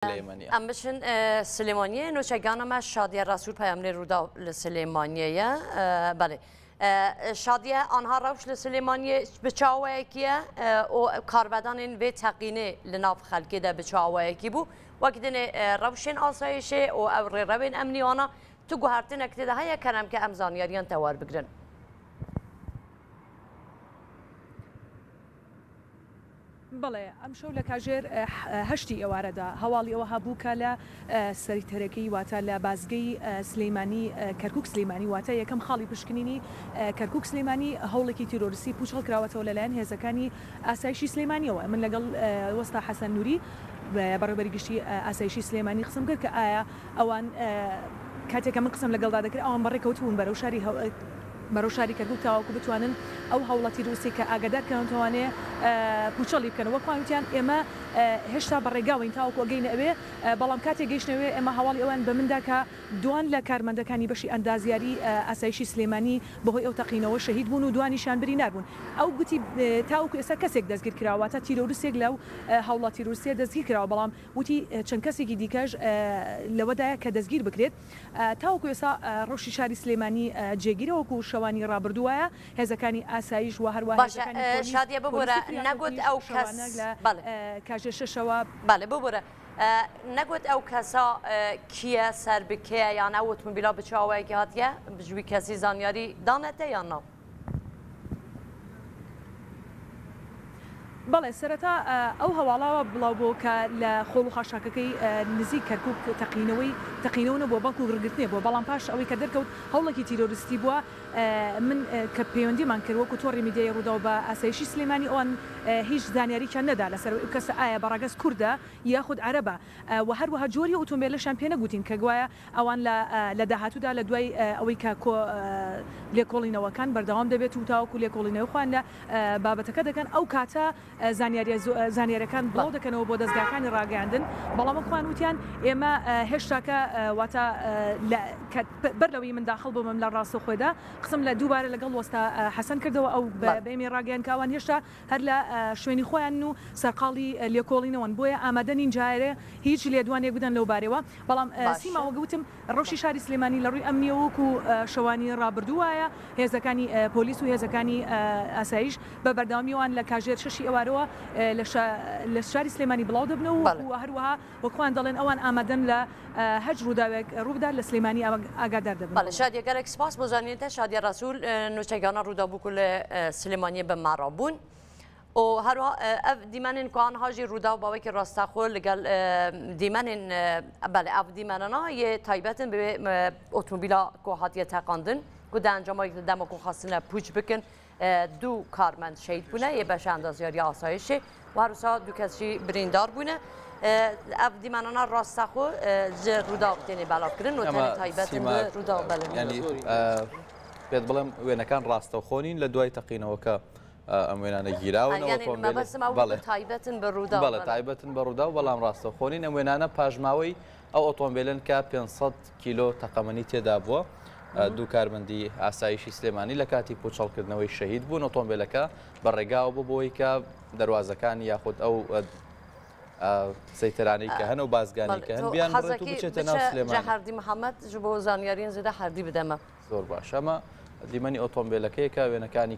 Em biçin Silêmaniyê nûçegana me Şadiye Resûl peyamnêr Rûdaw li Silêmaniyê ye. Belê. Şadiye anha rewş li Silêmaniyê bi çi awayekî ye û karvedanên vê teqînê li nav xelkê de bi çi awayekî bû? Wek dinê rewşên asayîşê û ew rêrewên emnî wana tu guhertinek tê de heye kerem ke em zanyariyan te werbigirin. بەڵێ، ئەمشەو لە کاژێر هەشتی ئێوارەدا هەواڵی ئەوە هەبوو کە لە سەیتەرەکەی واتە لە بازگەی سلیمانی کەرکوک سلیمانی واتە یەکەم خاڵی پشکنینی کەرکوک سلیمانی هەوڵێکی تیرۆرستی پوچەڵ کراوەتەوە لەلایەن هێزەکانی ئاسایشی سلیمانیەوە من لەگەڵ وەستا حەسەن نوری بەڕێوبەری گشتی ئاسایشی سلێمانی قسەم کرد کە ئایا ئەوان کاتێک کە من قسەم لەگەڵدا دەکرد ئەوان بەڕێکەوتبوون بەرەو شاری بەرەو شاری کەرکوک تاوەکو بتوانن ئەو هەوڵە تیرۆریستیەی کە ئاگادار کراونەتەوانێ پوچەڵی بکەنەوە وەک خۆیان وتیان ئێمە هێشتا بە ڕێگاوەین تاوەکو ئەگەینە ئەوێ بەڵام کاتێک گەیشتنە ئەوێ ئێمە هەواڵی ئەویان بە من دا کە دوان لە کارمەندەکانی بەشی ئەندازیاری ئاسایشی سلێمانی بەهۆی ئەو تەقینەوە شەهید بوون و دوانیشیان بریندار بوون ئەو گوتی تاوەکو ئێستا کەسێک دەستگیر کراوە واتە تیرۆریستێک لەو هەوڵە تیرۆریستیە دەستگیر کراوە بەڵام وتی چەند کەسێکی دیکەش لەوەدایە کە دەستگیر بکرێت. تاوەکو ئێستا ڕەوشی شاری سلێمانی جێگیرە وەکو شەوانی ڕابردوو وایە، هێزەکانی ئاسایش و هەروەها باشە هێزەکانی پۆلیس شادیە ببورە پۆلیسی نەگوت فریاکەوتنیش ئەو کەس شەوانە لە بەڵێ. کاژێر شەشەوە. بەڵێ ببورە نەگوت ئەو کەسە کیە سەر بە کێیە یان ئەو ئۆتۆمبیلە بە چ ئاوایەکی هاتیە بژوی کەسی زانیاری دانەتە یان نا؟ بەڵێ سەرەتا ئەو هەواڵە بڵاو بۆوە کە لە خۆڵ و خاشاکەکەی نزیک کەرکوک تەقینەوەی تەقینەوە نەبووە بەڵکو گڕگرتنێ بووە بەڵام پاش ئەوەی کە دەرکەوت هەوڵێکی تیرۆریستی بووە من کە پەیوەندیمان کرد وەکو تۆڕی میدیایی ڕووداو بە ئاسایشی سلێمانی ئەوان هیچ زانیاریکیان نەدا لەسەر ئەو کەسە ئایا بە ڕەگەز کوردە یاخود عەرەبە و هەروەها جۆری ئۆتۆمبێلەشیان پێ نەگوتین کە گوایە ئەوان لە لە داهاتوودا لە دوای ئەوەی کە کۆ لێکۆڵینەوەکان بەردەوام دەبێت و تاوەکو لێکۆڵینەوەی خۆیان لە بابەتەکە دەکەن ئەو کاتە زانیاریە زانیاریەکان بڵاو دەکەنەوە بۆ دەزگاکانی ڕاگەیاندن بەڵام وەک خۆیان وتیان ئێمە هێشتاکە واتە لە کە بەر لەوەی من داخڵ ببم لە ڕاستەوخۆدا قسم لە دووبارە لەگەڵ وەستا حەسەن کردەوە ئەو بە ئێمەی ڕاگەیاند کە ئەوان هێشتا هەر لە شوێنی خۆیانن و سەرقاڵی لێکۆڵینەوەن، بۆیە ئامادە نین جارێ هیچ لێدوانێک بدەن لەو بارەوە. بەڵام سیما وەک وتم ڕەوشی شاری سلێمانی لە ڕووی ئەمنییەوە وەکو شەوانی ڕابردوو وایە، هێزەکانی پۆلیس و هێزەکانی ئاسایش بە بەردەوامی ئەوان لە کاژێر شەشی ئێوارەوە لە شاری سلێمانی بڵاو دەبنەوە و هەروەها وەک خۆیان دەڵێن ئەوان ئامادەن لە هەچ ڕووداوێک ڕووبدات لە سلێمانی ئاگادار دەبن. بەڵێ شادیە گەلەک سپاس بۆ زانینتە شادیە ڕەسول نوچەگانە ڕووداو بوو کو لە سلێمانیە بە مەڕا بوون و هەروەها ئەv دیمەنên ku anha jî rûdaw bawekî rasteqo ligel dîmenên belê ev dîmenana yê taybetin bi otomobîla ku hatiye teqandin ku di encama dema ku xwestine pûç bikin Du karmend şehîd bûne yê beşa endazyariya asayişê û her wisa du kes jî birîndar bûne. Ev dîmenana rasta xwe ji Rûdaw tênê belavkirin û tenê taybetin bi Rûdaw belê. Yanî پێت بڵێم وێنەکان ڕاستەوخۆ نین لە دوای تەقینەوەکە ئەم وێنانە گیراون تایبەتن بە ڕووداو بەڵێ تایبەتن بە ڕووداو بەڵام ڕاستەوخۆ نین ئەم وێنانە پاشماوەی ئەو ئۆتۆمبیلن کە 500 کیلۆ تەقەمەنی تێدا بووە دوو کارمەندی ئاسایشی سلێمانی لە کاتی پوچەڵکردنەوەی شەهید بوون، ئۆتۆمبێلەکە بە ڕێگاوە بوو بۆی کە دەروازەکانی یاخود ئەو سەیتەرانەی کە هەن و بازگانی کە هەن بیان بڕێت و بچێتە ناو سلێمانی. هەردی محەممەد ji بۆ زانیاریان زێدە هەردی بدەمە. زۆر باش ئەمە دیمەنی ئۆتۆمبێلەکەیە کە وێنەکانی.